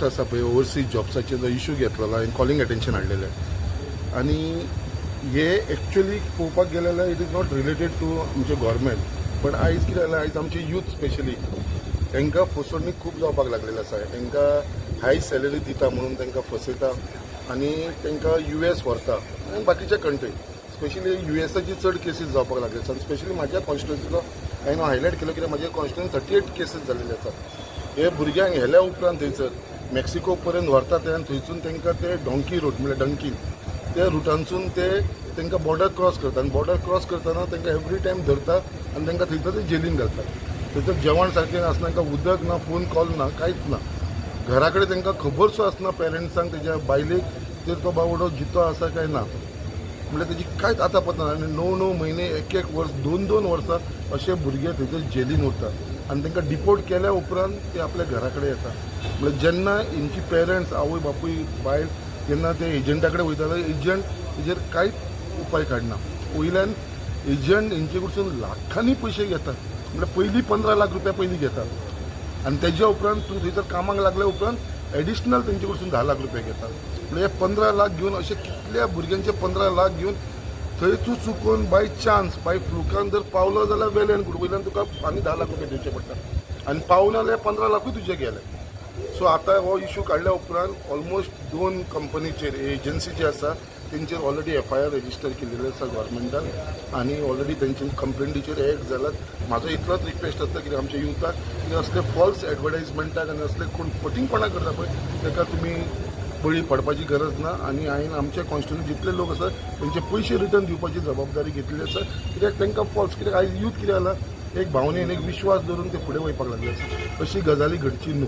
Jobs आसा पळय, overseas जॉब्साचे जो इशू घेतलेलो हांवें, कॉलिंग अटेन्शन हाडलेलें. आनी हे एक्चुअली पळोवपाक गेलें जाल्यार it is not related to आमचें गव्हर्मेंट, पण आयज कितें जालें, आयज आमचे यूथ स्पेशली तांकां फसवणूक खूब जावपाक लागलेली आसा. तांकां हाय सॅलरी दिता म्हणून तांकां फसयता आनी तांकां यूएस व्हरता आनी बाकीच्या कंट्री, स्पेशली यूएसाची चड केसीस जावपाक लागले आसा. आनी स्पेशली म्हाज्या कॉन्स्टिट्युन्सीचो हांवें हायलायट केलो कित्याक म्हाज्या कॉन्स्टिट्युन्सी 38 केसीस जाल्ले आसात. हे भुरग्यांक हेल्या उपरांत थंयसर मेक्सिको पर्यंत व्हरता ते आनी थंयसून तांकां ते डोंकी रूट म्हणल्यार डंकीन त्या रुटांसून ते तांकां बॉर्डर क्रॉस करता आनी बॉर्डर क्रॉस करतना तांकां एवरी टायम धरता आनी तांकां थंयसर ते जेलीन घालतात. थंयसर जेवण सारकें आसना, तांकां उदक ना, फोन कॉल ना, कांयच ना. घरा कडेन तांकां खबर सुद्दां आसना पेरंट्सांक, तेज्या बायलेक, तर तो बावडो जितो आसा काय ना म्हणल्यार तेजी कांयच आतां पत्ता ना. आनी 9 9 म्हयने, 1 1 वर्स, 2 2 वर्सां अशे भुरगे थंयसर जेलीन उरतात आनी तांकां डिपोर्ट केल्या उपरांत ते आपल्या घरा कडेन येता. म्हणल्यार जेन्ना हेंची पेरंट्स, आवय बापूय, बायल जेन्ना ते एजंटा कडेन वयता जाल्यार एजंट तेजेर कांयच उपाय काडना. वयल्यान एजंट हेंचे कडसून लाखांनी पयशे घेतात, म्हणल्यार पयलीं 15 लाख रुपया पयलीं घेतात आनी तेज्या उपरांत तूं थंयसर कामाक लागल्या उपरांत एडिशनल तेंचे कडसून 10 लाख रुपया घेतात. म्हणल्यार हे 15 लाख घेवन अशे कितल्या भुरग्यांचे 15 लाख घेवन थंय तूं चुकोन बाय चान्स बाय फ्लुकान जर पावलो जाल्यार वेल्यान गुड, वयल्यान तुका आनी 10 लाख रुपया दिवचे पडटा आनी पावना जाल्यार 15 लाखूय तुजे गेले. सो आतां हो इशू काडल्या उपरांत ऑलमोस्ट 2 कंपनीचेर, एजन्सी जी आसा तेंचेर ऑलरेडी एफआयआर रजिस्टर केलेले आसा गव्हर्मेंटान आनी ऑलरेडी तेंचे कंप्लेंटीचेर एक्ट जाल्यात. म्हाजो इतलोच रिक्वेस्ट आसता की आमच्या युथाक की असले फॉल्स एडवर्टायजमेंटाक आनी असले कोण फटींगपणां करता पळय ताका तुमी बळी पडपाची गरज ना. आनी हांवें आमच्या कॉन्स्टिट्युन्सी जितले लोक आसा तेंचे पयशे रिटर्न दिवपाची जबाबदारी घेतलेली आसा, कित्याक तांकां फॉल्स, कित्याक आयज यूथ कितें जाला, एक भावनेन एक विश्वास दवरून ते फुडें वयपाक लागले आसा. अशी गजाली घडची न्हू.